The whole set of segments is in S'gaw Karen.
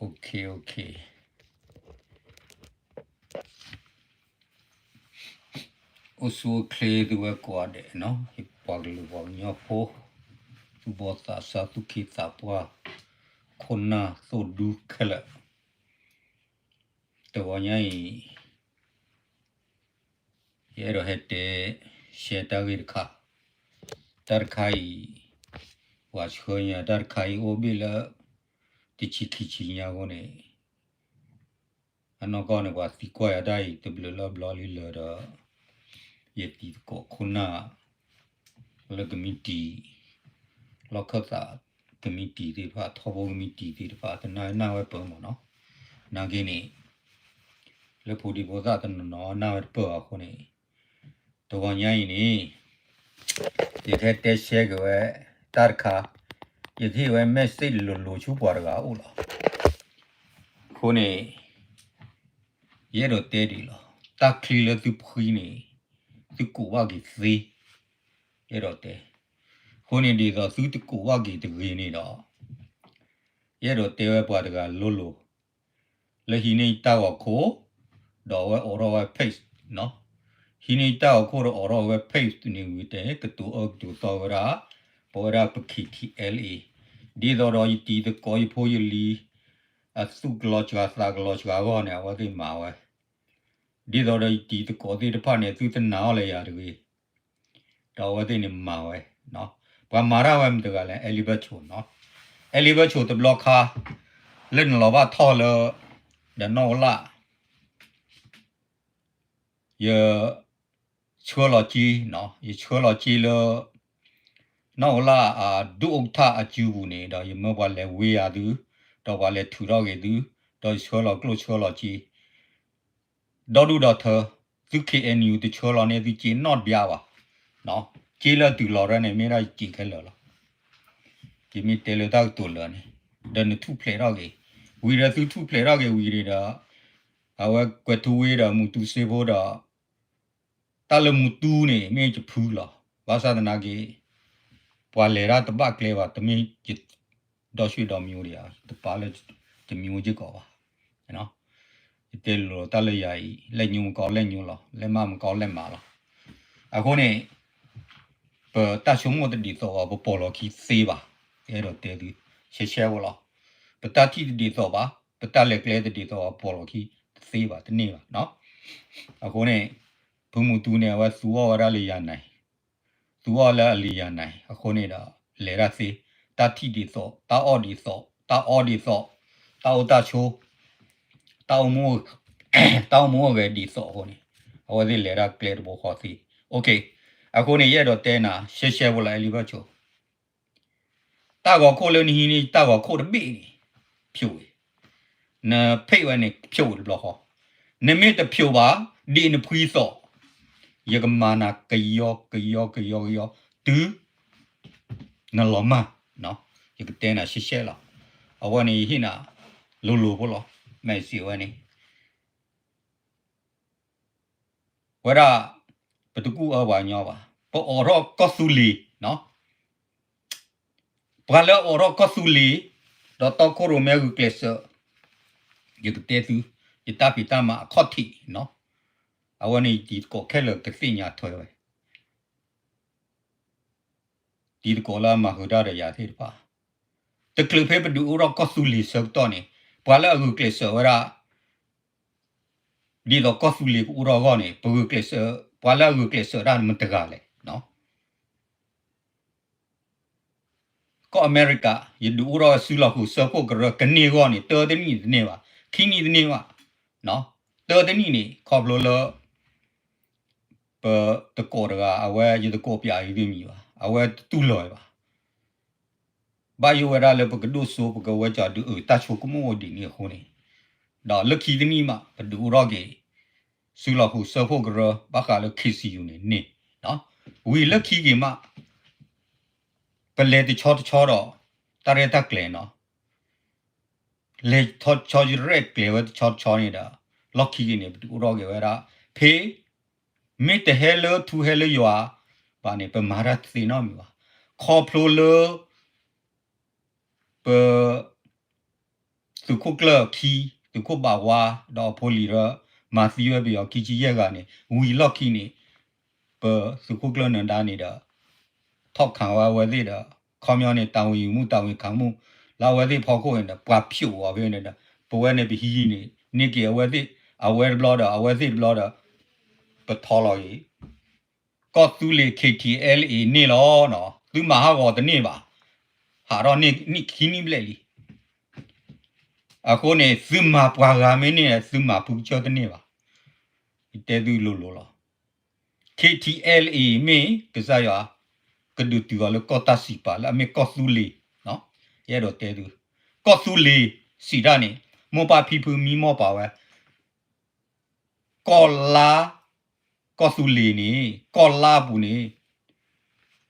OK, OK. အိၣ်ဆူၣ်အိၣ်ချ့သုဝဲကိးဂၤဒဲးနီၤ, ယပှၤကလုာ်ပှၤကညီဖိ, သူၣ်ဘီၣ်သးစၢ် သူၣ်က့သးပှၢ်, ခိၣ်နၢ်သိၣ်ဒူခဲလၢာ်, တဂီၤညါအံၤ ယအဲၣ်ဒိးဟဲတဲ share တၢ်ဂ့ၢ်တခါ, တၢ်တခါအံၤ ပှၤဆှၢညါ တၢ်တခါအံၤအိၣ်ဘ့ၣ်လၢ တဆံခံဆံညါအဃိန့ၣ် အနီၢ်ကီၢ်န့ၣ် ပှၤသံကွၢ်ယၤတၢ်အံၤ တဘျုးလၢဘျီလံလၢဒီး ယတံၤသကိးခိၣ်နၢ် လၢကမံးတံာ် လီၢ်ခၢၣ်သးကမံးတံာ်သ့ၣ်တဖၣ် ထီဘိကမံးတံာ်သ့ၣ်တဖၣ် တနာ်နၢ်ဝဲပၢၢ်မးနီၤ, နာ်က့န့ၣ် လၢဖိဒံဖိသၣ်တနီၤနီၤ နၢ်ဝဲတပၢၢ်အဃိန့ၣ် တဂီၤညါအံၤန့ၣ် ယကဟဲတဲ share က့ၤဝဲ တၢ်တခါ, ယကဟ့ၣ်ဝဲ message လိၤလိၤဆူပှၤတဂၤအအိၣ်လီၤ. အဃိန့ၣ် ယအဲၣ်ဒိးတဲဒ်အံၤလီၤ. တၢ်ချံလၢသုဖှံန့ၣ် သုကိးဘၣ်က့ၤသ့, ယအဲၣ်ဒိးတဲ. အဃိန့ၣ်ဒ်သိးသုတကိးဘၣ်က့ၤတဂ့ၤန့ၣ်ဒီး ယအဲၣ်ဒိးတဲဝဲပှၤတဂၤလိၤလိၤ လၢဟံးန့ၢ်တၢ်ဂီၤခိၣ် ဒီးအဝဲအိးထီၣ်ဝဲ page နီၤ, ဟံးန့ၢ်တၢ်ဂီၤခိၣ်ဒီးအိးထီၣ်ဝဲ page န့ၣ်ဝံၤတဲ ကတိၤအၢကတိၤသီဝဲဒၣ် ပဝဲဒၣ်ပ K T L A ဒ်သိးဒီးယတံၤသကိးယဖိယလံၤ အသူၣ်ကလီၤစှၤသးကလီၤစှၤအဂီၢ်န့ၣ် အဝဲသ့ၣ်မၤဝဲ ဒ်သိးဒီးယတံၤသကိးသ့ၣ်တဖၣ်န့ၣ် သုတနာ်အီၤလၢယၤတဂ့ၤ, ဒီးအဝဲသ့ၣ်န့ၣ်မၤဝဲ, ပှၤမၤတၢ်ဝဲမတၤတဂၤလဲၣ် အဲလံဘၢၣ်ဆိးနီၤ, အဲလံဘၢၣ်ဆိးတဘျီခါ လၢနလီၤဘၣ်ထီၣ်လၢ ဒီးနီၢ်ဝလၢ် ယဆှၢလီၤစ့, ယဆှၢလီၤစ့လၢ နီၢ်ဝလၢ်အဒုးအိၣ်ကထၣ်အစုပူၤန့ၣ် ဒီးယမၢပှၤလဲၤဝ့ယၤသု, ဒီးပှၤလဲၤထုးထီၣ်က့ၤသု, ဒီးယဆှၢလီၤကျိၣ်ဆှၢလီၤစ့ ဒီဒူၣ်ဒီထၢ, သု K N U တဆှၢလီၤန့ၢ်သုစ့နီတဘျါဘၣ်, စ့လၢတုၤလီၤရဲၣ်န့ၣ် မ့ၢ်ဒၣ်ယစ့ခဲလၢာ်လီၤ. ယမ့ၢ်တဲလၢတၢ်ကတိၤလၢာ်န့ၣ် ဒီးနထူၣ်ဖျဲးထီၣ်က့ၤ, ဝံၤဒီးသုထူၣ်ဖျဲးထီၣ်က့ၤဝံၤန့ၣ်ဒီး အဝဲကွဲၤထူဝ့ဒီးမူတူစ့ဖိဒီး တၢ်လၢမူတူန့ၣ် မ့ၢ်ယဖုလီၤ. ဘၣ်ဆၣ်သနာ်က့ ပှၤလဲၤတၢ်တဘၣ်ကျဲဘၣ်, တမ့ၢ်ယဒီဆွ့ဒီမံၤဒံးဧါ, ယတပာ်လၢတမံၤအိၣ်စ့ၢ်ကီးဘၣ်. ယတဲလိၤလိၤတၢ်လၢယၤအံၤ လဲၢ်ညိမကီလဲၢ်ညိလီၤ, လဲၢ်မးမကီလဲၢ်မးလီၤ. အဃိန့ၣ် ပတၢ်ဆိကမိၣ်တဒ်သိးဘၣ် ပပိာ်လီၤခံသ့ဘၣ်. ယအဲၣ်ဒိးတဲသု ရှဲရှဲဖိလီၤ. ပတၢ်ထံၣ်တဒ်သိးဘၣ်, ပတၢ်လဲၤကျဲတဒ်သိးဘၣ် ပပိာ်လီၤခံတသ့ဘၣ် တန့ၢ်ဘၣ်. အဃိန့ၣ် ဖုမူတူန့ၣ် အဝဲသူအီၣ်ဝဲဒၣ်လၢယၤနၤ, သူအီၣ်လၢအလံၤယၤနၤ, အဃိန့ၣ်ဒီး လဲၤတၢ်သ့, တၢ်ထံၣ်ဒ်သိး, တၢ်အီၣ်ဒ်သိး, တၢ်အီဒ်သိး, တၢ်အိၣ်တၢ်ဆိး, တၢ်အိၣ်မူ, တၢ်အိၣ်မူအိၣ်ဂဲၤဒ်သိးအဃိန့ၣ် အဝဲသ့ၣ်လဲၤတၢ်ကျဲတဘိဃီသ့. အဃိန့ၣ် ယအဲၣ်ဒိးတဲနၤ ရှဲရှဲဖိလီၤ အဲလံဘၢၣ်ဆိး တၢ်ဂီၤခိၣ်လၢနဟံးန့ၢ် တၢ်ဂီၤခိၣ်တဘ့ၣ်န့ၣ် ဖျိးဝဲ, နဖံးဝဲန့ၣ် ဖျိးဝဲတဘျီဃီ, နမ့ၢ်တဖျိးဘၣ် ဒ်နဖှံသီး, ယကမၤနၤကယီကယီကယီကယီ တုၤ နလီၤမၢ်, ယကတဲနၤရှဲရှဲလီၤ. အဝဲန့ၣ်ယဟ့ၣ်နၤ လိၤလိၤဖိလီၤ. မ့ၢ်စံးဝဲန့ၣ် ဝဲဒၣ် ပတကူၣ်အၢပှၤကညီဘၣ်, ပအိးထီၣ်ကီၢ်သူလ့ၤ, ပှၤလၢအအိးထီၣ်ကီၢ်သူလ့ၤ ဒီးတီခိၣ်ရိၣ်မဲဂုာ်ကျဲးစၢး, ယကတဲသု ယတၢ်ဖံးတၢ်မၤအခီၣ်ထံးနီၤ, အဝဲန့ၣ်ယတံၤသကိးခဲလၢာ်ကသ့ၣ်ညါထွဲဝဲ တံၤသကိးလၢအမၤဃုာ်တၢ်ဒီးယၤသ့ၣ်တဖၣ်, တချုးဖဲပဒုးအိၣ်ထီၣ်ကီၢ်သူလ့ၤဆၢကတီၢ်န့ၣ် ပှၤလၢအဂုာ်ကျဲးစၢးဝဲဒၣ် ဒ်သိးကီၢ်သူလ့ၤကအိၣ်ထီၣ်အဂီၢ်န့ၣ် ပဂုာ်ကျဲးစၢး, ပှၤလၢအဂုာ်ကျဲးစၢးဒၣ်မတၤတဂၤလဲၣ်. ကီၢ်အမဲရကၤ ယဒုးအိၣ်ထီၣ်စုလီၢ်ဃုာ်စၢဖှိၣ်ကရၢကန့ၢ်အဂီၢ်န့ၣ် တၢတနံၣ်တန့ၢ်ဘၣ်, ခံနံၣ်တန့ၢ်ဘၣ်, တၢတနံၣ်န့ၣ် ခီဖျိလၢ ပတကိးတဂၤ အဝဲယတကိးပျးအံၤသ့ၣ်မံၤဘၣ်, အဝဲတတူၢ်လိာ်ဘၣ်. ဘၣ်ယိၣ်ဝဲဒၣ်လၢပကဒိၣ်စိ ပကဝဲကၠီဒုးအုး တၢ်ဆိကမိၣ်အိၣ်ဒ်န့ၣ်အဃိန့ၣ်, ဒီးလၢခံတနံၣ်မး ပဒုးအိၣ်ထီၣ်က့ၤ စုလီၢ်ဃုာ်စၢဖှိၣ်ကရၢ ဘၣ်ဃးလၢ K C U န့ၣ်န့ၣ်, ဝံၤလၢခံက့ၤမး ပလဲၤတဆီတဆီဒီး တၢ်ရဲၣ်တၢ်ကျဲၤနီၤ, လဲၤဆီတဆီယရဲၣ်ကျဲၤဝဲတဆီတဆီန့ၣ်ဒီး လီၢ်ခံက့ၤန့ၣ် ပဒုးအိၣ်ထီၣ်က့ၤဝဲဒၣ် ဖဲ မ့ၢ်တဟဲလၢထူဟဲလၢယွၤဘၣ်န့ၣ် ပမၤတၢ်တသ့နီတမံၤဘၣ်. ခီဖျိလၢ ပ တ သုးခိၣ်ကျၢၢ်ခံ, သုးခိၣ်ဘၣ်ဝါ ဒီးအဖိလံၤလၢ မၤသံဝဲပယီၤခံဆံယဲၢ်ဂၤန့ၣ် ဝံၤလီၢ်ခံန့ၣ် ပသုးခိၣ်ကျၢၢ်နၢၤဒါန့ၣ်ဒီး ထီၣ်ခးဝဲအဝဲသ့ၣ်ဒီး ခီပညီန့ၣ် တာဝန်ယူမှု တာဝန်ခံမှု လၢအဝဲသ့ၣ်ဖီခိၣ်န့ၣ်ဒီး ပှၤဖျိးအီၤဖဲန့ၣ်ဒီး ပဝဲန့ၣ်ပဟံးန့ၣ် န့ၢ်က့ၤအဝဲသ့ၣ် အဝဲတဘျီဒီး အဝဲသ့ၣ်တဘျီဒီး ပထီလီၤအံၤ ကီၢ်သူလ့ၤ K T L A န့ၣ်လီၤ. သုမၤဟးဂီၤတန့ၢ်ဘၣ်. ဟးထီၣ်န့ၢ်နံၣ်ခံနံၣ်ဘျဲၣ်လံ. အဃိန့ၣ် သုမၤပှၤဂၤမ့ၢ်န့ၢ် သုမၤဖုကစၢၢ်တန့ၢ်ဘၣ်. ယတဲသုလိၤလိၤလီၤ. K T L A မ့ၢ်ကစၢ်ယွၤ ကဒုးတုၤအီၤလၢကီၢ်တၢ်စံးပာ်လၢအမ့ၢ်ကီၢ်သူလ့ၤ, ယအဲၣ်ဒိးတဲသု, ကီၢ်သူလ့ၤစံးတၢ်န့ၣ် မိၢ်ပၢ်ဖံဖုမံမီၢ်ပာ်ဝဲ ကီၢ်လါ, ကီၢ်သူလ့ၤန့ၣ် ကီၢ်လါအပူၤန့ၣ်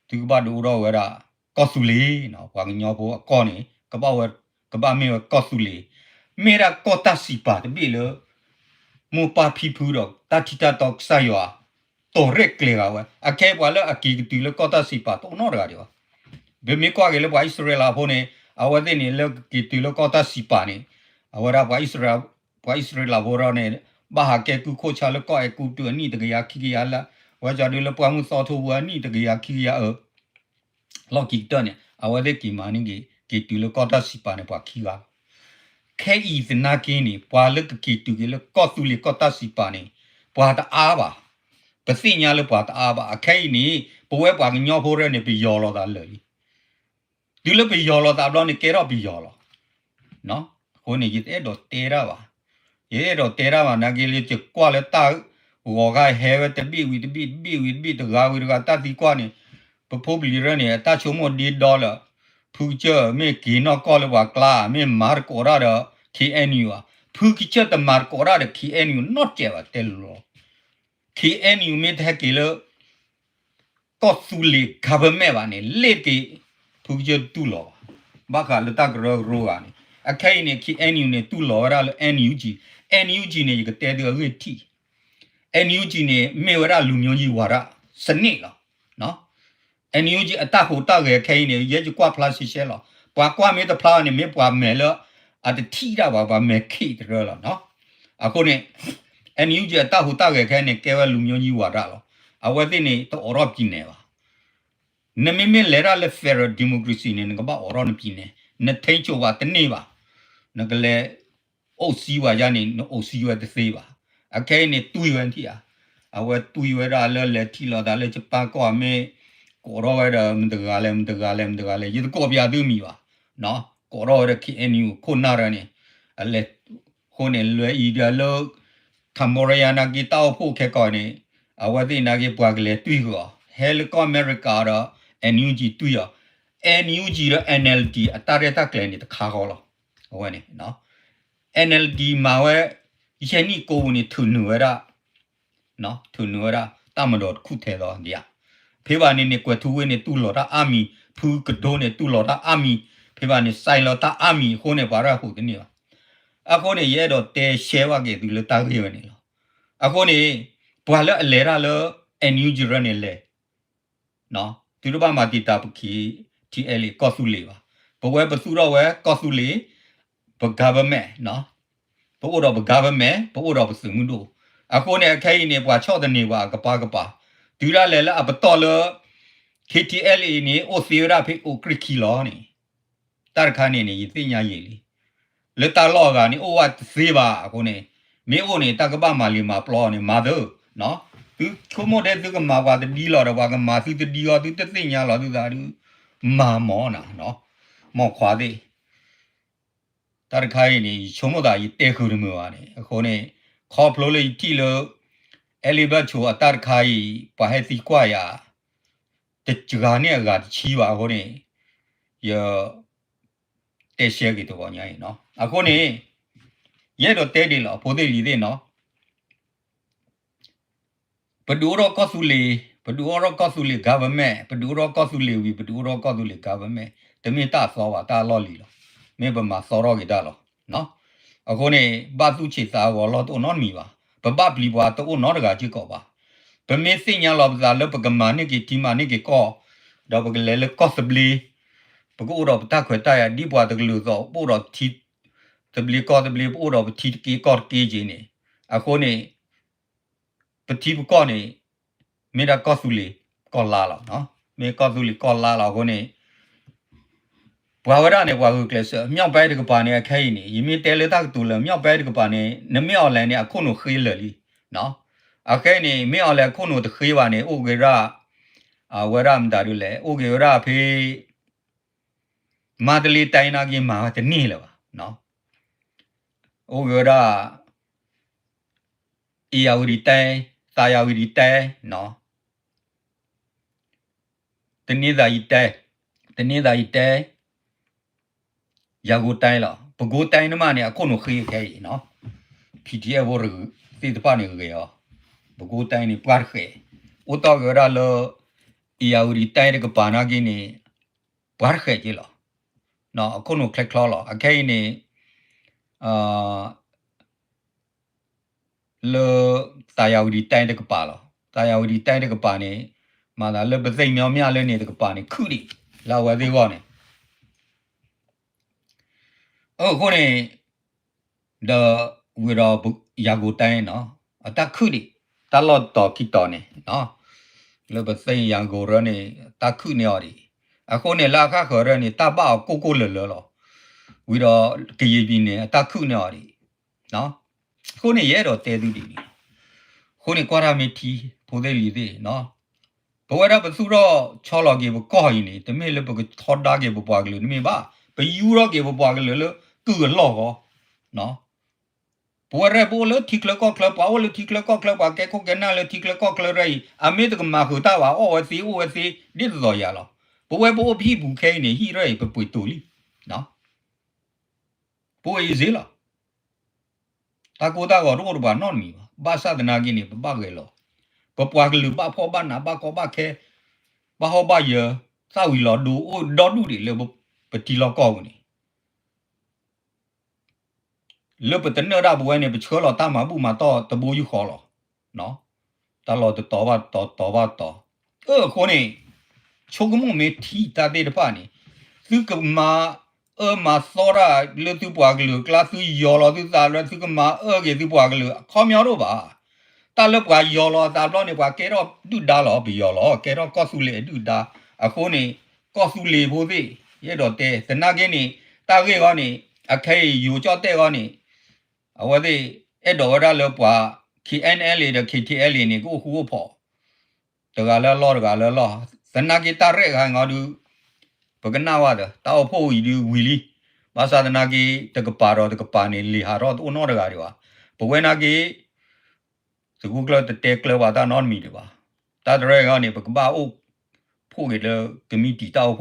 သုကဘၣ်ဒုးအိၣ်ထီၣ်ဝဲဒၣ် ကီၢ်သူလ့ၤ, ပှၤကညီဖိအကီၢ်န့ၣ် ကဘၣ်ဝဲ, ကဘၣ်မ့ၢ်ဝဲကီၢ်သူလ့ၤ, မ့ၢ်ဒၣ်ကီၢ်တၢ်စံးပာ်တဘ့ၣ်လၢ မိၢ်ပၢ်ဖံဖုဒီးတၢ်ထံတၢ်တီကစၢ်ယွၤ တီၤရဲၣ်ကျဲၤဂၤဝဲ, အခဲအံၤပှၤလၢအက့ၤကတုၤလၢကီၢ်တၢ်စံးပာ် တအိၣ်နီတဂၤဒံးဘၣ်. ပမ့ၢ်ကွၢ်က့ၤလၢပှၤအံၣ်စရ့လးဖိန့ၣ် အဝဲသ့ၣ်န့ၣ် လၢကက့ၤတုၤလၢကီၢ်တၢ်စံးပာ်န့ၣ် အဝဲဒၣ် ပှၤအံၣ်စရ့လးဖိဒီးန့ၣ် ဘၣ်ဟးကဲကုၢ်ခိၣ်ဆၣ်လၢကီၢ်အဲၤကူပတူးအနံၣ်တကယၤခံကယၤလၢ ဝဲကၠီဒုလၢပှၢ်မုၢ်သီထိပူၤအနံၣ်တကယၤခံကယၤအၢ လီၢ်ခံကတၢၢ်န့ၣ် အဝဲသ့ၣ်က့ၤမၤန့ၢ်က့ၤ က့ၤတုၤလၢကီၢ်တၢ်စံးပာ်န့ၣ် ပှၤခံဂၤလီၤ. ခဲအံၤသနာ်က့န့ၣ် ပှၤလၢကက့ၤတုၤက့ၤလၢကီၢ်သူလ့ၤကီၢ်တၢ်စံးပာ်န့ၣ် ပှၤတအါဘၣ်. ပသ့ၣ်ညါလၢပှၤတအါဘၣ်. အခဲအံၤန့ၣ် ပဝဲပှၤကညီဖိရဲၣ်န့ၣ် ပယီၤလိာ်သးလၢာ်လံ. တုၤလၢပယီၤလိာ်သးဘျီန့ၣ် ကဲထီၣ်ပယီၤလီၤ. အဃိန့ၣ် ယတအဲၣ်ဒိးတဲတၢ်ဘၣ်. ယတအဲၣ်ဒိးတဲတၢ်ဘၣ် နာ်က့လၢယကွၢ်လၢတၢ် ဂီၤဂၤဟဲဝဲတဘ့ၣ်ဝံၤတဘ့ၣ် တဘ့ၣ်ဝံၤတဘ့ၣ် တဂၤဝံၤတဂၤ တၢ်သံကွၢ်န့ၣ် ပဖိပလံၤရဲၣ်န့ၣ် အတၢ်ဆိကမိၣ်ဒ့ဒီလၢာ် ဖုကစၢၢ်မ့ၢ်က့ၤနီၢ်ကီၢ်လၢပှၤကျါ မ့ၢ်မၤသကိးတၢ်ဒီး K N U ဧါ. ဖုကစၢၢ်တမၤသကိးတၢ်ဒီး K N U နီတစဲးဘၣ် တဲလီၤ. K N U မ့ၢ်တဟဲက့ၤလၢ ကီၢ်သူလ့ၤ government ဘၣ်န့ၣ် လ့ၣ်တက့ၤ ဖုကစၢၢ်တတူၢ်လိာ်ဘၣ်. ဘၣ်ဃးလၢတၢ်ကရၢကရိဂၤန့ၣ် အခဲအံၤန့ၣ် K N U န့ၣ် တူၢ်လိာ်ဝဲဒၣ်လၢ N U G, N U G န့ၣ် ယကတဲသုအဂ့ၢ်ထံၣ် N U G န့ၣ် မ့ၢ်ဝဲဒၣ်လူမျိုးကြီးဝါဒစနစ်လီၤ. N U G အတၢ်ဟူးတၢ်ဂဲၤခဲအံၤန့ၣ် ယဲယကွၢ်ဖျါရှဲရှဲလီၤ. ပှၤကွၢ်မ့ၢ်တဖျါန့ၣ် မ့ၢ်ပှၤမဲာ်လၢ အတထံၣ်တၢ်ဘၣ် ပှၤမဲာ်ခံးတရၢလီၤ. အဃိန့ၣ် N U G အတၢ်ဟူးတၢ်ဂဲၤခဲအံၤန့ၣ် ကဲဝဲလူမျိုးကြီးဝါဒလီၤ. အဝဲသ့ၣ်န့ၣ် တအိးထီၣ်ပြည်နယ်ဘၣ်. နမ့မ့ၢ်လဲၤတၢ်လၢ federal democracy န့ၣ် နကဘၣ်အိးထီၣ်န ပြည်နယ်, နထိန်းချုပ် ဘၣ်တန့ၢ်ဘၣ်. နကလဲၤ အိၣ်စံဝဲယါန့ၣ် နအိၣ်စံဝဲတသ့ဘၣ်. အခဲအံၤန့ၣ်တွံၢ်ဝဲထံၣ်ဧါ. အဝဲတွံၢ်ဝဲဒၣ်လၢလဲၤထံၣ်လိာ်သးလၢ ယပၢ်ကီၢ်မ့ၢ် ကိးထီၣ်ဝဲဒီးမတဂၤလဲၣ် မတဂၤလဲၣ် မတဂၤလဲၣ် ယတကိးပျးသုမံၤဘၣ်. ကိးထီၣ်ဝဲဒီး K N U ခိၣ်နၢ်ရၢန့ၣ် အလဲၤ အဃိန့ၣ် လွဲအံၤဒီးလၢ Cambodia နာ်က့ တၢ်အိၣ်ဖှိၣ်ခဲကီးန့ၣ် အဝဲသ့ၣ်နာ်က့ ပှၤကလဲၤတွံၢ်ဃီၤ ဟဲလၢကီၢ်အမဲရကၤဒီး N U G တွံၢ်အီၤ, N U G ဒီး N L D အတၢ်ရဲၣ်တၢ်ကျဲၤန့ၣ် တခါဃီလီၤ. အဝဲန့ၣ် N L D မၤဝဲ ယဲၢ်နံၣ်ကိပူၤန့ၣ် ထုးနုာ်ဝဲဒၣ် ထုးနုာ်ဝဲဒၣ် တၢ်မၤဒီးတခူၣ်ထဲလီၤဒံးဧါ. ဖဲဘၣ်န့ၣ်န့ၣ် ကွဲၤထူဝ့န့ၣ် တူၢ်လိာ်တၢ်အါမံၤ, ဖုကဒိန့ၣ် တူၢ်လိာ်တၢ်အါမံၤ, ဖဲဘၣ်န့ၣ် စဲးလီၤတၢ်အါမံၤအဃိန့ၣ် ပှၤရဲၣ်ဟူးတန့ၢ်ဘၣ်. အဃိန့ၣ် ယအဲၣ်ဒိးတဲရှဲဘၣ်က့ၤသုလၢတၢ်ဂ့ၢ်ဝဲန့ၣ်လီၤ. အဃိန့ၣ် ပှၤလၢအလဲၤတၢ်လၢ N U G ရၢန့ၣ်လဲၤ သုတဘၣ်မၤတံာ်တာ်ပခံ T L A ကီၢ်သူလ့ၤဘၣ်. ပဝဲပသူၣ်ထီၣ်ဝဲကီၢ်သူလ့ၤ ပ government, ပအိၣ်ဒီးပ government, ပအိၣ်ဒီးပသုးမုၢ်ဒိၣ်. အဃိန့ၣ် အခဲအံၤန့ၣ် ပှၤဆီၣ်သနံးပှၤအကပၤကပၤ, တုၤဒၣ်လဲာ်လၢအပတီၢ်လၢ K T L A န့ၣ် အိၣ်သ့ဝဲဒၣ်ဖဲအိၣ်ကြံၢ်ခံလီၤန့ၣ် တၢ်တခါန့ၣ်န့ၣ် ယသ့ၣ်ညါယံာ်လံ. လၢတၢ်လီၢ်အဂၤန့ၣ် အိၣ်ဝဲတသ့ဘၣ်အဃိန့ၣ်, မ့ၢ်အိၣ်န့ၣ် တၢ်ကဘၣ်မၤလံာ်မၤပျီန့ၣ် မၤသၢ, သုဆိကမိၣ်ထဲသုကမၤပှၤတဒ်လီၤဒီး ပှၤကမၤသုတဒ်အီၤ သုတသ့ၣ်ညါလီၤသုသးဒုး မၤမၢ်နၤ, မီၢ်ခွါသ့ၣ် တၢ်တခါအံၤန့ၣ် ယဆိကမိၣ်သးယတဲဃုာ်တမုာ်ဘၣ်န့ၣ် အဃိန့ၣ် ခီဖျိလၢယထံၣ်လၢ အဲလ့ဘၢၣ်ဆိအတၢ်တခါအံၤ ပှၤဟဲသံကွၢ်ယၤ တဂၤန့ၣ်အဂၤတဆံဘၣ်အဃိန့ၣ် ယ တဲရှဲက့ၤတဂီၤညါအံၤနီၤ. အဃိန့ၣ် ယအဲၣ်ဒိးတဲဒ်လီၤ ဖိသ့ၣ်လံၤသ့ၣ်နီၤ, ပဒုးအိၣ်ထီၣ်ကီၢ်သူလ့ၤ, ပဒုးအိၣ်ထီၣ်ကီၢ်သူလ့ၤ government, ပဒုးအိၣ်ထီၣ်ကီၢ်သူလ့ၤဝံၤ ပဒုးအိၣ်ထီၣ်ကီၢ်သူလ့ၤ government, တမ့ၢ်တၢ်အသီဘၣ် တၢ်အလီၢ်လံၤလီၤ. မ့ၢ်ပမၤသီထီၣ်က့ၤတၢ်လီၤ. အဃိန့ၣ် ဘၣ်သူၣ်ဆံးသးဂီၤလီၢ်တအိၣ်နီတမံၤဘၣ်. ပဘၣ်ပျံၤပှၤတအိၣ်နီတဂၤစ့ၢ်ကီးဘၣ်. ပမ့ၢ်သ့ၣ်ညါလီၤပသးလၢပကမၤန့ၢ်က့ၤထံမၤန့ၢ်က့ၤကီၢ်, ဒီးပကလဲၤလၢကီၢ်သဘျ့, ပကအိၣ်ဒီးပတၢ်ခွဲးတၢ်ယာ် ဒ်ပှၤတကလုာ်သိး ပအိၣ်ဒီးထံ သဘျ့ကီၢ်သဘျ့ ပအိၣ်ဒီးပထံတက့ၢ်ကီၢ်တက့ၢ်က့ၤန့ၣ်, အဃိန့ၣ် ပထံပကီၢ်န့ၣ် မ့ၢ်ဒၣ်ကီၢ်သူလ့ၤကီၢ်လါလီၤ. မ့ၢ်ကီၢ်သူလ့ၤကီၢ်လါလီၤအဃိန့ၣ် ပှၤဝဲဒၣ်န့ၣ် ပှၤဂုာ်ကျဲးစၢး မြောက်ပိုင်းတကပၤန့ၣ် အခဲအံၤန့ၣ် ယမ့ၢ်တဲလၢတၢ်ကတိၤလၢ မြောက်ပိုင်းတကပၤန့ၣ် နမ့ၢ်အီၤလဲၣ်န့ၣ် အခိၣ်နူာ်ဃ့လၢာ်လံ. အခဲအံၤန့ၣ် မ့ၢ်အီၤလဲၣ်အခိၣ်နူာ်တဃ့ဘၣ်န့ၣ် အိၣ်က့ၤဝဲဒၣ် အဝဲဒၣ်မတၤဒုလဲၣ် အိၣ်က့ၤဝဲဒၣ်ဖဲ မန္တလေးတိုင်းနာ်က့ မၤဝဲတန့ၢ်လၢၤဘၣ်. အိၣ်က့ၤဝဲဒၣ် ဧရာဝတီတိုင်း, သာယာဝတီတိုင်း, တနင်္သာရီတိုင်း, တနင်္သာရီတိုင်း, ရန်ကုန်တိုင်းလီၤ. ပဲခူးတိုင်းန့ၣ်မးန့ၣ် အခိၣ်နူာ်ဃ့ခဲအံၤနီၤ. ဖံထံအဲၣ်ဖိသ့ၣ်တဖၣ်န့ၣ်ဂဲၤအီၤ, ပဲခူးတိုင်းန့ၣ် ပှၤတဃဲး, အိၣ်တီၢ်က့ၤဝဲဒၣ်လၢ ဧရာဝတီတိုင်းတကပၤနာ်က့န့ၣ် ပှၤတဃဲးက့လီၤ. အခိၣ်နူာ်ချဲချီလီၤ. အခဲအံၤန့ၣ် လၢ သာယာဝတီတိုင်းတကပၤလီၤ. သာယာဝတီတိုင်းတကပၤန့ၣ် မၤသးလၢ ပသိမ် မြောင်းမြ လၢန့ၣ်တကပၤန့ၣ် ခုၣ်ဒံး လၢအဝဲသ့ၣ်အဂီၢ်န့ၣ် အဃိန့ၣ် ဒီးဝံၤဒီး ရန်ကုန်တိုင်းနီၤ အတၢ်ခုၣ်ဒံး တၢ်လီၢ်တတီၤခံတီၤန့ၣ် လၢပသိမ် ရန်ကုန် ရၢန့ၣ် တၢ်ခုၣ်န့ၢ်အီၤဒံး. အဃိန့ၣ် လၢအဃၣ်ဃၢၤရၢန့ၣ် တၢ်ဘၣ်အီၤကိၢ်ကိၢ်လၢၤလၢၤလီၤ. ဝံၤဒီး ကရင်ပြည် န့ၣ် အတၢ်ခုၣ်န့ၢ်အီၤဒံး. အဃိန့ၣ် ယအဲၣ်ဒိးတဲသုဒ်န့ၣ်လီၤ. အဃိန့ၣ် ကွၢ်တၢ်မ့ၢ်ထံ ဖိသ့ၣ်လံၤသ့ၣ် ပဝဲဒၣ်ပသူၣ်ထီၣ်ဆီလီၤက့ၤပကီၢ်အံၤန့ၣ် တမ့ၢ်လၢပကထီဒါက့ၤပပှၤကလုာ်တမ့ၢ်ဘၣ်, ပယူၢ်ထီၣ်က့ၤပပှၤကလုာ်လၢကုၢ်အလီၢ်အဂီၢ်. ပဝဲဒၣ်ပအိၣ်လၢထံချၢကီၢ်ချၢ ပှၤအိၣ်လၢထံချၢကီၢ်ချၢ ပှၤကဲခိၣ်ကဲနၢ်လၢထံချၢကီၢ်ချၢရၢအံၤ အမ့ၢ်တကမၤဃုာ်တၢ်ဘၣ် အီၣ်ဝဲသ့အိၣ်ဝဲသ့ ဒ်သိးသိးယၤလီၤ. ပဝဲပအိၣ်ပဟံၣ်ပူၤခဲအံၤန့ၣ် ဟံၣ်ရၢအံၤ ပပှ့ၤတိၤလံ ပအိၣ်အံၤစ့လီၤ. တၢ်ကိၢ်တၢ်ဂီၤတအိၣ်ဒီးပှၤနီတမံၤဘၣ်. ဘၣ်ဆၣ်သနာ်က့န့ၣ် ပဘၣ်ဂဲၤလီၤ. ပပှၤကလုာ်ဘၣ်ဖှီၣ်ဘၣ်နး ဘၣ်ကီဘၣ်ခဲ ဘၣ်ဟီၣ်ဘၣ်ယၢၤ သၣ်ဝံၤလီၤဒိအိၣ်ဒီဒူၣ်ဒံးလၢပထံလီၢ်ကီၢ်ပူၤန့ၣ် လၢပတနၢၣ်ဒၣ်ပဝဲန့ၣ် ပဆှၢလီၤတၢ်မၤဘူၣ်မၤတီၢ်တဘိယူၢ်ဃီလီၤ. တၢ်လီၢ်တတီၤဘၣ်တတီၤ တီၤဘၣ်တီၤ. အဃိန့ၣ် ဆိကမိၣ်မ့ၢ်ထံၣ်တၢ်သ့ၣ်တဖၣ်န့ၣ် သုကမၤအၢမၤသီတၢ်လၢသုပှၤကလုာ်အကျါ သုယီၤလီၤသုသးလၢ သုကမၤအၢက့ၤသုပှၤကလုာ် အခီပညီတအိၣ်ဘၣ်. တၢ်လၢပှၤယီၤလီၤအသးတဘျီန့ၣ် ပှၤကဲထီၣ်ဒုၣ်ဒါလီၤ ပယီၤလီၤ ကဲထီၣ်ကီၢ်သူလ့ၤအဒုၣ်ဒါ. အဃိန့ၣ် ကီၢ်သူလ့ၤဖိသ့ၣ် ယအဲၣ်ဒိးတဲ သနာ်က့န့ၣ် တၢ်ဂ့ၢ်အဂီၢ်န့ၣ် အခဲအံၤယိၤကၠီၣ်တဲၣ်အဂီၢ်န့ၣ် အဝဲသ့ၣ်အဲၣ်ဒိးဝဲဒၣ်လၢပှၤ K N L A ဒီး K T L A န့ၣ် ကအိၣ်ဃူအိၣ်ဖိး တဂၤလၢအလီၢ်တဂၤလၢအလီၢ် သနာ်က့တၢ်ရဲၣ်ဂၤငီဒုး ပကနၣ်ဝဲဒီး တၢ်အိၣ်ဖှိၣ်အံၤဒုးဝံၤလံ. ဘၣ်ဆၣ်သနာ်က့ တကပၤဒီးတကပၤန့ၣ် လံာ်ဟးထီၣ်တအိၣ်နီတဂၤဒံးဘၣ်. ပဝဲနာ်က့ သုးခိၣ်ကျၢၢ်တတဲကျၢၤဘၣ်တၢ်နီတမံၤဒံးဘၣ်. တၢ်တရဲၣ်ဂၤန့ၣ် ပကဘၣ်အိၣ်ဖှိၣ်က့ၤလၢ ကမံးတံာ်တၢ်အိၣ်ဖှိၣ်ဒံး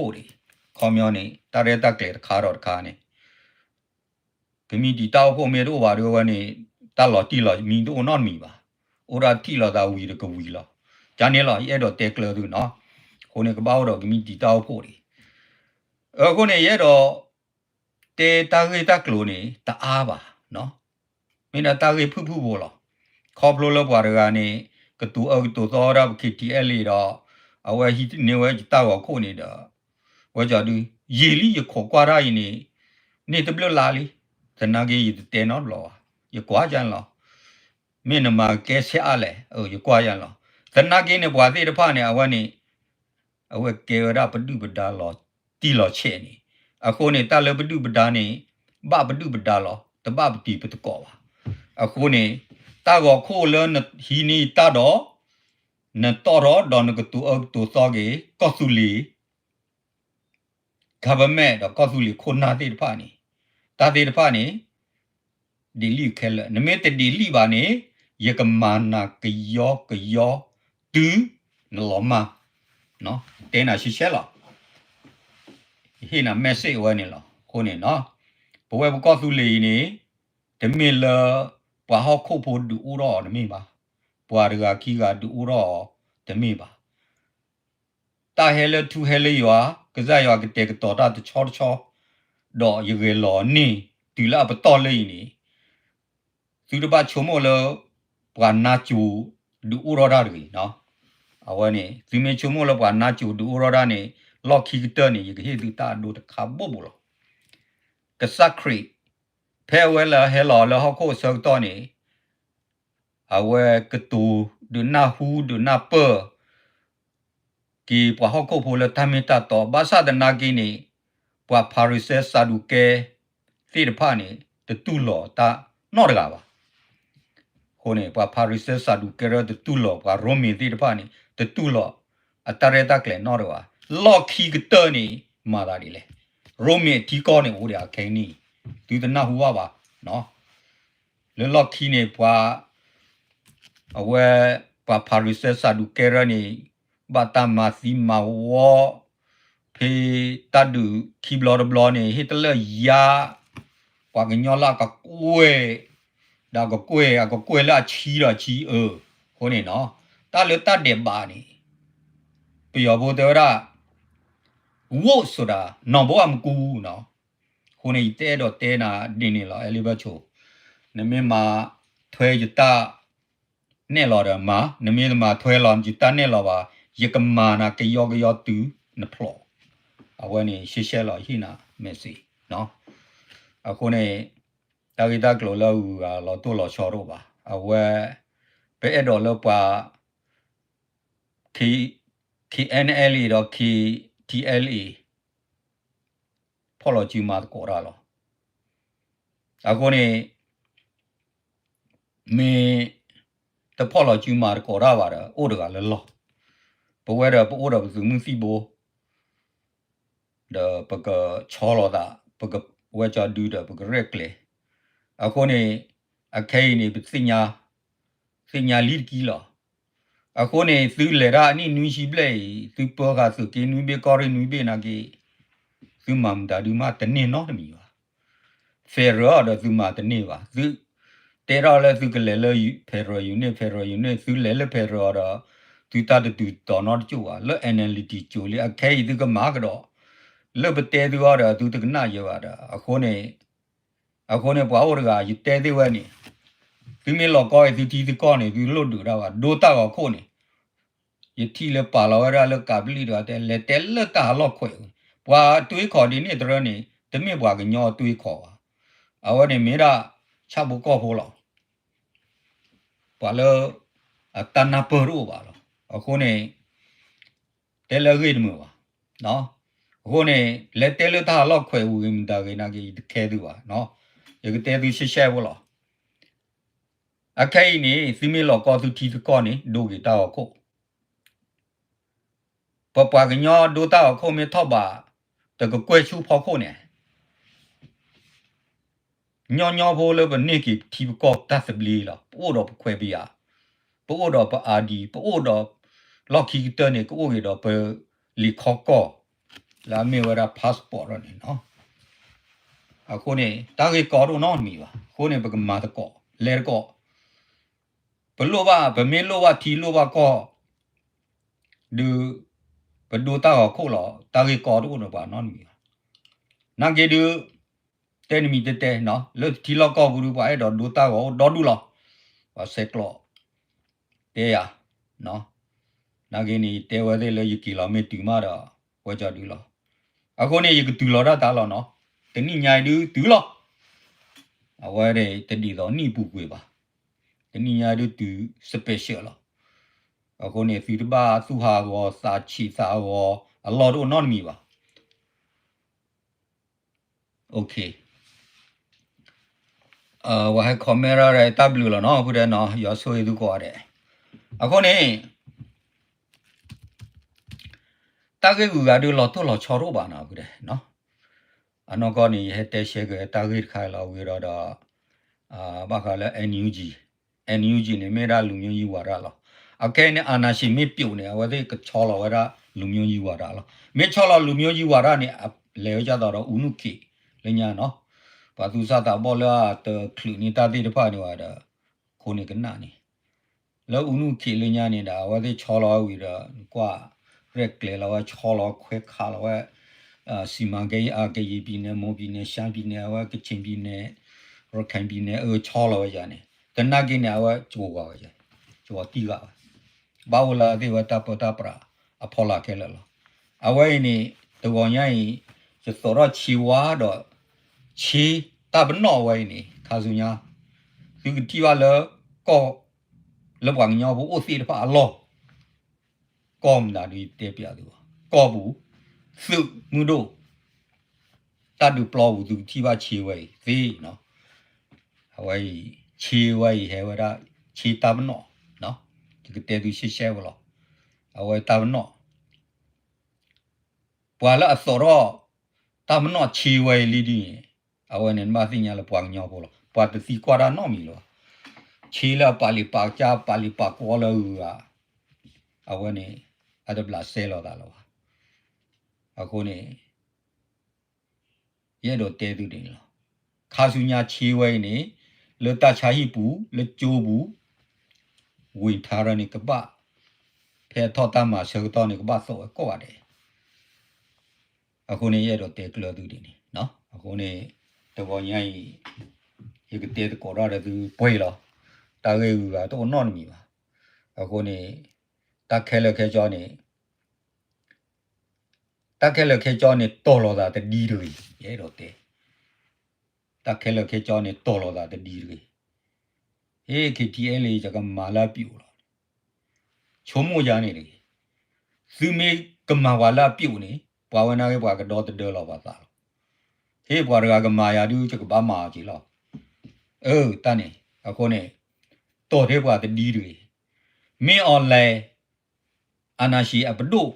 ခီပညီန့ၣ် တၢ်ရဲၣ်တၢ်ကျဲၤတခါဒီးတခါန့ၣ် ကမံးတံာ်တၢ်အိၣ်ဖှိၣ်မ့ၢ်တအိၣ်ဘၣ်ဒီးဝဲန့ၣ် တၢ်လီၤတံၢ်လီၤမံတအိၣ်နီတမံၤဘၣ်. အိၣ်ဒၣ်ထံၣ်လိာ်သးဝံၤဒီးကဝံၤလီၤ. ကန့ၣ်လီၤ ယအဲၣ်ဒိးတဲကျၢၤသုနီၤ. အဃိန့ၣ် ကဘၣ်အိၣ်ဒီးကမံးတံာ်တၢ်အိၣ်ဖှိၣ်ဒံး. အဃိန့ၣ် ယအဲၣ်ဒိး တဲတၢ်ဂ့ၢ်တၢ်ကျိၤန့ၣ် တအါဘၣ်. မ့ၢ်ဒၣ်တၢ်ဂ့ၢ်ဖုၣ်ဖုၣ်ဖိလီၤ. ခီဖျိလၢပှၤတဂၤန့ၣ် ကတိၤအၢကတိၤသီဝဲဒၣ်ပ K T L A ဒီး အဝဲဟံးန့ၢ်ဝဲယတၢ်ဂီၤခိၣ်န့ၣ်ဒီး ဝဲကီဒု ယံာ်လံယခိးကွၢ်တၢ်အံၤန့ၣ် န့ၢ်တဘျုးလါလံ. သနာ်က့ယတတဲနီတဘျီဘၣ်. ယကွၢ်ယါန့ၣ်လီၤ. မ့ၢ်နမၤကဲဆဲးအါလဲၣ် ယကွၢ်ယါန့ၣ်လီၤ. သနာ်က့န့ၣ် ပှၤသ့ၣ်တဖၣ်န့ၣ် အဝဲန့ၣ် အဝဲကဲဝဲဒၣ်ပဒုၣ်ပဒါလီၤတံၢ်လီၤဆဲးန့ၣ်. အဃိန့ၣ် တၢ်လၢပဒုၣ်ပဒါန့ၣ် ဘၣ်ပဒုၣ်ပဒါလီၤ တဘၣ်ပတံၤပသကိးဘၣ်. အဃိန့ၣ် တၢ်ဂီၤခိၣ်လၢနဟံးန့ၢ်တၢ်ဒီး နတီၢ်ထီၣ်ဒီးနကတိၤအၢကတိၤသီက့ၤ ကီၢ်သူလ့ၤ government ဒီးကီၢ်သူလ့ၤခိၣ်နၢ်သ့ၣ်တဖၣ်န့ၣ် တၢ်သ့ၣ်တဖၣ်န့ၣ် delete ခဲလၢာ်. နမ့ၢ်တ delete ဘၣ်န့ၣ် ယကမၤနၤကယီကယီတုၤနလီၤမၢ်. တဲနၤရှဲရှဲလီၤ. ဟ့ၣ်နၤ message ဝဲန့ၣ်လီၤ. အဃိန့ၣ် ပဝဲပကီၢ်သူလ့ၤအံၤန့ၣ် တမ့ၢ်လၢ ပှၤဟီၣ်ခိၣ်ဖိဒုးအိၣ်ထီၣ်အီၤတမ့ၢ်ဘၣ်. ပှၤတဂၤခံဂၤဒုးအိၣ်ထီၣ်အီၤတမ့ၢ်ဘၣ်. တၢ်ဟဲလၢထူဟဲလၢယွၤ ကစၢ်ယွၤကတဲာ်ကတီၤတၢ်တဆီတဆီ ဒီးယဂဲၤလီၤန့ၢ်တုၤလၢအပတီၢ်လၢအံၤန့ၣ် သုတဘၣ်ဆိကမိၣ်လၢ ပှၤနါစိၤဒုးအိၣ်ထီၣ်တၢ်တဂ့ၤ. အဝဲန့ၣ် သုမ့ၢ်ဆိကမိၣ်လၢပှၤနါစိၤဒုးအိၣ်ထီၣ်တၢ်န့ၣ် လီၢ်ခံကတၢၢ်န့ၣ် ယကဟ့ၣ်သုတၢ်အဒိတခါဘိၣ်ဘိၣ်လီၤ. ကစၢ်ခရံာ် ဖဲအဝဲလၢဟဲလီၤလၢဟီၣ်ခိၣ်အဆၢကတီၢ်န့ၣ် အဝဲကတိၤဒုးနၢ်ဟူဒုးနၢ်ပၢၢ် က့ၤပှၤဟီၣ်ခိၣ်ဖိလၢတၢ်မ့ၢ်တၢ်တီ, ဘၣ်ဆၣ်သနာ်က့န့ၣ် ပှၤဖၤရံၤၡဲစၤဒူးကဲသ့ၣ်တဖၣ်န့ၣ် တတူၢ်လိာ်တၢ်နီတဂၤဘၣ်. အဃိန့ၣ် ပှၤဖၤရံၤၡဲစၤဒူးကဲရၢတတူၢ်လိာ်, ပှၤရိမ့ၤသ့ၣ်တဖၣ်န့ၣ် တတူၢ်လိာ်အတၢ်ရဲၣ်တၢ်ကျဲၤနီတဂၤဘၣ်. လီၢ်ခံကတၢၢ်န့ၣ် မၤသးဒ်လဲၣ်. ရိမ့ၤအထံကီၢ်န့ၣ်အိၣ်ဒံးအခဲအံၤန့ၣ် သုတနၢ်ဟူဘၣ်ဘၣ်. လၢလီၢ်ခံန့ၣ် ပှၤ အဝဲ ပှၤဖၤရံၤၡဲစၤဒူးကဲရၢန့ၣ် ဘၣ်တၢ်မၤသံမၤဝီ ဖဲတၢ်ဒုးခံဘျီတဘျီန့ၣ် ဟ့ၣ်တလၢာ်ယါ ပှၤကညီလၢအကကွဲၢ် ဒီးအကကွဲၢ် အကကွဲၢ်လၢအဆံဒီးအဆံအၢ, အဃိန့ၣ်နီၤ တၢ်လၢတၢ်ဒဲးဘးန့ၣ် ပယီၤဖိတဲဝဲဒၣ် ဝိၣ်ဆိုတာ နောင်ဘဝမကူးနီၤ. အဃိန့ၣ် ယတအဲၣ်ဒိးတဲနၤဒ်န့ၣ်လီၤ အဲလ့ဘၢၣ်ဆိ, နမ့ၢ်မၤထွဲယတၢ်နဲၣ်လီၤဒီးမၤ, နမ့ၢ်တမၤထွဲလီၤယတၢ်နဲၣ်လီၤဘၣ်, ယကမၤနၤကယီကယီတုၤနဖျိး, အဝဲန့ၣ် ရှဲရှဲလီၤ ယဟ့ၣ်နၤ message နီၤ. အဃိန့ၣ် တၢ်ဂ့ၢ်တၢ်ကျိၤလၢအဂုၤအဂၤလီၤတိၢ်လီၤဆီတအိၣ်ဘၣ်. အဝဲ ပအဲၣ်ဒိးလၢပှၤ K, KNLA ဒီး KTLA ဖီၣ်လီၤစုမၤသကိးတၢ်လီၤ. အဃိန့ၣ် မ့ၢ်တဖီၣ်လီၤစုမၤသကိးတၢ်ဘၣ်ဒီး အိၣ်တဂၤလၢလီၢ်, ပဝဲဒီးပအိၣ်ဒီးပသုးမုၢ်သံၣ်ဘိ ဒီးပကဆီလီၤသး ပကဝဲကၠီဒုဒီးပကရဲၣ်ကျဲၤ. အဃိန့ၣ် အခဲအံၤန့ၣ် ပသ့ၣ်ညါ သ့ၣ်ညါလံတကံလီၤ. အဃိန့ၣ် သုလဲၤတၢ်အနံၣ်နွံဆံဘျဲၣ်အံၤ သုပၢဃာ်သုးက့နွံဘ့ၣ်ကီၢ်ရ့ၣ်နွံဘ့ၣ်နာ်က့ သုမၤမတၤဒုးမးတန့ၢ်နီတမံၤဘၣ်. federal ဒီးသုမၤတန့ၢ်ဘၣ်. သုတဲထီၣ်လၢသုကလဲၤလၢ federal unit, federal unit သုလဲၤလၢ federal ဒီး သုတၢ်တတုၤတီၤနီတကၠိၢ်ဘၣ်. လၢ NLD ကၠိၢ်လံ အခဲအံၤသုကမၤကဒီး လၢပတဲသုအီၤဒီး သုတကနၣ်ယဲဘၣ်ဒီး အဃိန့ၣ် အဃိန့ၣ် ပှၤအိၣ်တဂၤ ယတဲသ့ဝဲန့ၣ် သုမ့ၢ်လီၤကီအံၤ သုထံသုကီၢ်န့ၣ် သုလိၣ်ဒုးတၢ်ဘၣ် ဒိတၢ်ဂီၤခိၣ်န့ၣ် ယထံၣ်လၢပာ်လီၤဝဲဒၣ်လၢကးပလံၣ်တဂၤတဲ လဲၤတဲလၢတၢ်အလီၢ်ခွဲး, ပှၤအတွေးခေါ်ဒ်န့ၣ်တရၢန့ၣ် တမ့ၢ်ပှၤကညီအတွေးခေါ်ဘၣ်. အဝဲန့ၣ်မ့ၢ်ဒၣ် ဆၣ်ဖိကီၢ်ဖိလီၤ. ပှၤလၢ အတၢ်နၢ်ပၢၢ်တအိၣ်ဘၣ်လီၤ. အဃိန့ၣ် တဲလၢအဂ့ၢ်တမုာ်ဘၣ်. အဃိန့ၣ် လဲၤတဲလၢတၢ်အလီၢ်ခွဲးဝံၤဂ့ၤမတၤဂ့ၤနာ်က့ ယတခဲသုဘၣ်. ယကတဲသုရှဲရှဲဖိလီၤ. အခဲအံၤန့ၣ် သုမ့ၢ်လီၤကီသုထံသုကီၢ်န့ၣ် ဒိဂ့ၤတၢ်ဂီၤခိၣ်, ပပှၤကညီဒိတၢ်ဂီၤခိၣ်မ့ၢ်ထီၣ်ဘး တကကွဲၢ်ဆူဖီခိၣ်န့ၣ် ညီညီဖိလၢပန့ၢ်က့ၤထံပကီၢ်တၢ်သဘျ့လီၤ. ပအိၣ်ဒီးပခွဲးပယာ်, ပအိၣ်ဒီးပ ID, ပအိၣ်ဒီး လီၢ်ခံကတၢၢ်န့ၣ် ကအိၣ်က့ၤဒီးပလံာ်ခီကီၢ် လၢအမ့ၢ်ဝဲဒၣ် passport န့ၣ်လီၤ. အဃိန့ၣ် တၢ်ဂ့ၢ်ကီတအိၣ်နီတမံၤဘၣ်. အဃိန့ၣ် ပကမၤသကိး လဲၤသကိး ပလိၣ်ဘၣ် ပမ့ၢ်လိၣ်ဘၣ်ထံလိၣ်ဘၣ်ကီၢ် ဒုး ပဒိတၢ်ဂီၤခိၣ်လီၤ. တၢ်ဂ့ၢ်ကီတအိၣ်ဒီးပှၤနီတမံၤဘၣ်. နာ်က့ဒုး တဲနမံၤတဲတဲ လၢထံလီၢ်ကီၢ်ပူၤဒုး ပှၤအဲၣ်ဒိးဒိတၢ်ဂီၤအိၣ်ဒီဒူၣ်လီၤ. ပှၤဆဲးကျိး တဲယၤ နာ်က့န့ၣ် ယတဲဝဲသ့ၣ်လၢယက့ၤလီၤမ့ၢ်တုၤမးဒီး ဝဲကၠီဒုလီၤ. အဃိန့ၣ် ယကတုၤလီၤတၢ်တၢ်လီၤနီၤ. တနံၣ်ညါအံၤဒုးတုၤလီၤ. အဝဲန့ၣ်တဒ်သိးနံၣ်ပူၤကွံာ်ဘၣ်. တနံၣ်ညါဒုးတုၤ special လီၤ. အဃိန့ၣ် သုတဘၣ်သူၣ်ဟးဂီၤသးဆံးသးဂီၤအလီၢ်တအိၣ်နီတမံၤဘၣ်. ဝဲဟဲ comment ရၢ်ရဲၣ် တၢ်ဘျုးလီၤနီၤ ဖုဒဲနီၤ ယွၤဆိၣ်ဂ့ၤသုကိးဂၤဒဲး. အဃိန့ၣ် တၢ်ဂ့ၢ်ဂုၤဂၤဒုးလီၤတိၢ်လီၤဆီတအိၣ်ဘၣ်နီၤ ဖုဒဲနီၤ. အနီၢ်ကီၢ်န့ၣ် ယဟဲတဲရှဲက့ၤတၢ်ဂ့ၢ်တခါလီၤ ဝံၤဒီးဒီး ဘၣ်ဃးလၢ NUG, NUG န့ၣ် မ့ၢ်ဒၣ်လူမျိုးကြီးဝါဒလီၤ. အခဲအံၤန့ၣ် အာဏာရှင်မ့ၢ်ပျိးန့ၣ် အဝဲသ့ၣ်ကဆီလီၤဝဲဒၣ် လူမျိုးကြီးဝါဒလီၤ. မ့ၢ်ဆီလီၤ လူမျိုးကြီးဝါဒန့ၣ် လဲၤဝဲဒ်သိးဒီး ဦးနုခေတ် လၢညါနီၤ. ပှၤသူၣ်စၢ်သးဘီၣ်လၢအတချုးန့ၢ်တၢ်သ့ၣ်တဖၣ်န့ၣ်ဝဲဒီး အဃိန့ၣ်ကနၣ်န့ၣ် လၢ ဦးနုခေတ် လၢညါန့ၣ်ဒီး အဝဲသ့ၣ်ဆီလီၤဝဲဝံၤဒီး ကွၢ်ရဲၣ်ကျဲၤလီၤဝဲ ဆီလီၤခွဲးခးလီၤဝဲ စီမံကိန်း ကရင်ပြည်နယ်, မွန်ပြည်နယ်, ရှမ်းပြည်နယ်, အဝဲ ကချင်ပြည်နယ်, ရခိုင်ပြည်နယ် အၢ ဆီလီၤဝဲယၤန့ၣ် သနာ်က့န့ၣ် အဝဲကၠိၤဝဲယၤ, ကၠိၤတံၢ်ဂၤဝဲ, ဘၣ်အိၣ်လၢအသ့ၣ်ဝဲတၢ်ပၢတၢ်ပြးအဖီလာ်ခဲလၢာ်လီၤ. အဝဲအံၤန့ၣ် တဂီၤညါအံၤ ယသိးထီၣ်ဆ့ဝါဒီး ဆ့ တၢ်ပနီၣ်ဝဲအံၤန့ၣ် ခါဆူညါ သုကထံၣ်ဘၣ်လၢ ကီၢ် လၢပှၤကညီဖိအိၣ်သ့ၣ်တဖၣ်အလီၢ် ကီၢ်မနုၤဒ်တဲပျးသုဘၣ် ကီၢ်ပူၤ သုးမုၢ်ဒိၣ် တၢ်ဒုးပျီပူၤ သုကထံၣ်ဘၣ်ဆ့ဝဲအံၤသ့နီၤ. အဝဲအံၤ ဆ့ဝဲအံၤဟဲဝဲဒၣ် ဆ့တၢ်ပနီၣ် ယကတဲသုရှဲရှဲဝဲလီၤ. အဝဲတၢ်ပနီၣ် ပှၤလၢအသိးထီၣ် တၢ်ပနီၣ်ဆ့ဝဲအံၤလံဒ်န့ၣ် အဝဲန့ၣ်နဘၣ်သ့ၣ်ညါလၢပှၤကညီဖိလီၤ. ပှၤတသံကွၢ်တၢ်နီတမံၤလၢၤဘၣ်. ဆ့လၢအပာ်လုၢ်ပာ်ကါ ပာ်လုၢ်ပာ်ကီလၢအဂုၤအဂၤ အဝဲန့ၣ် အတဘျးစဲလိာ်သးလၢၤဘၣ်. အဃိန့ၣ် ယအဲၣ်ဒိးတဲသုဒ်န့ၣ်လီၤ. ခါဆူညါဆ့ဝဲအံၤန့ၣ် လၢတၢ်ဆါဟံၣ်ပူၤ လၢကၠိပူၤ ဝ့ၢ်ထါရၢန့ၣ်ကဘၣ် ဖဲအထီၣ်တၢ်မၤဆၢကတီၢ်န့ၣ် ကဘၣ်သိးဝဲကိးဂၤဒဲး. အဃိန့ၣ် ယအဲၣ်ဒိးတဲကျၢၤသုဒ်န့ၣ်. အဃိန့ၣ် တဂီၤညါအံၤ ယကတဲသကိးတၢ်ဒီးသုပှဲၤလီၤ. တၢ်ဂ့ၢ်ဂုၤဂၤတအိၣ်နီတမံၤဘၣ်. အဃိန့ၣ် တၢ်ခဲလၢာ်ခဲဆ့န့ၣ် တၢ်ခဲလၢာ်ခဲဆ့န့ၣ် တီၢ်လိာ်သးတဒံတဂ့ၤ, ယအဲၣ်ဒိးတဲ. တၢ်ခဲလၢာ်ခဲဆ့န့ၣ် တီၢ်လိာ်သးတဒံတဂ့ၤ. ဟ့ၣ် KTLA ယကမၤလၢအပျိာ်လီၤ. ဆိကမိၣ်ယၤန့ၣ်တဂ့ၤ. သုမ့ၢ်ကမၤပှၤလၢအပျိာ်န့ၣ် ပှၤဝဲနာ်က့ ပှၤကဒီသဒၢလီၤပှၤသးလီၤ. ဟ့ၣ် ပှၤတဂၤကမၤယၤဒုး ယကဘၣ်မၤအီၤက့ၤလီၤ. အၢ တၢ်န့ၣ် အဃိန့ၣ် တီၢ်ထဲပှၤတဒံတဂ့ၤ. မ့ၢ်အီၤလဲၣ် အာဏာရှင်အပဒိၣ်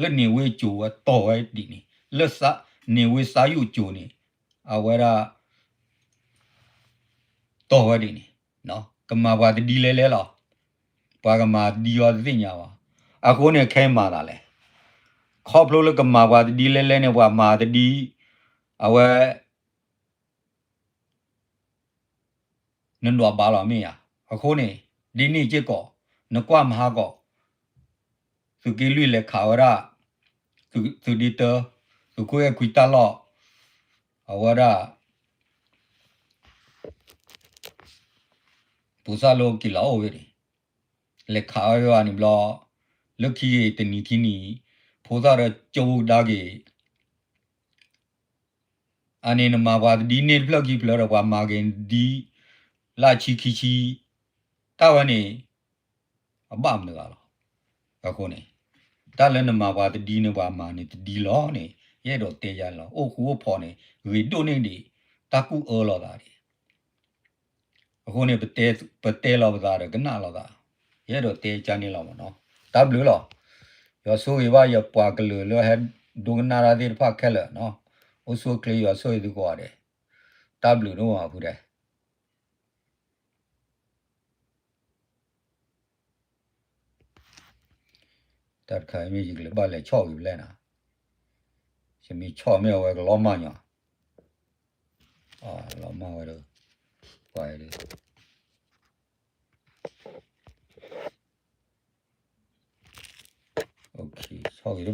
လၢန့ၣ်ဝ့ကၠိဝဲတီၢ်ဝဲဒ်န့ၣ်, လၢန့ၣ်ဝ့စါယိၣ်ကၠိန့ၣ် အဝဲဒၣ် တီၢ်ဝဲဒ်န့ၣ်, ကမၤပှၤတဒ်လဲၣ်လဲၣ်လီၤ. ပှၤကမၤတဒ်အီၤတသ့ၣ်ညါဘၣ်. အဃိန့ၣ်ခဲအံၤမၤသးလဲၣ်. ခီဖျိလၢကမၤပှၤတဒ်လဲၣ်လဲၣ်န့ၣ် ပှၤမၤတဒ် အဝဲ နဒွးဘၣ်လီၤမ့ၢ်ဧါ. အဃိန့ၣ် ဒ်န့ၣ်စ့ၢ်ကီး နကွၢ်မဟါကီး သုးက့လွံၢ်လဲၤခးဝဲဒၣ် သုးဒ့တၢ သုးခိၣ်အဲၣ်ခွံတၢ်လီၢ် အဝဲဒၣ် ဖိသၣ်လိက့ၤလီၤအိၣ်ဝဲန့ၣ် လဲၤခးဝဲဘၣ်န့ၣ်ဘျီ လၢခံဂ့ၤတနံၤခံနံၤ ဖိသၣ်ဒီးကၠိကဒါက့ၤ အန့ၣ်နမၤပှၤတဒ်န့ၢ်တဖျၢၣ်ခံဖျၢၣ်ဒီး ပှၤမၤက့ၤနဒ် လၢဆံခံဆံ တၢ်ဝဲန့ၣ် အဘၣ်မနုၤဂၤလီၤ. အဃိန့ၣ် တၢ်လၢနမၤပှၤတဒ်န့ၢ်ပှၤမၤန့ၣ်တဒ်လီၤန့ၣ် ယအဲၣ်ဒိးတဲယၤန့ၣ်လီၤ. အိၣ်ဃူအိၣ်ဖိးန့ၣ် ဂ့ၤဒိၣ်န့ၢ်ဒံး တၢ်ကူၣ်အၢလိာ်သးဒံး အဃိန့ၣ် ပတဲလိာ်ပသးဒီး ကနၣ်လိာ်သး, ယအဲၣ်ဒိးတဲကန့ၣ်လီၤမ့ၢ်နီၤ. တၢ်ဘျုးလီၤ. ယွၤဆိၣ်ဂ့ၤဘၣ်ယပှၤကလုာ်လၢဟဲဒိကနၣ်တၢ်သ့ၣ်တဖၣ်ခဲလၢာ်နီၤ. အိၣ်ဆူၣ်အိၣ်ချ့ ယွၤဆိၣ်ဂ့ၤသုကိးဂၤဒဲး. တၢ်ဘျုးဒိၣ်မးဖုဒဲး. တၢ်တခါမ့ၢ်ယကလဲၤဘၣ်လဲၤဆီၣ်က့ၤဖဲလဲၣ်နၤ, ယမ့ၢ်ဆီၣ်မ့ၢ်အဝဲကလီၤမၢ်ညီ, လီၤမၢ်ဝဲဒီး, ပှၤဒီး, ဆီၣ်က့ၤ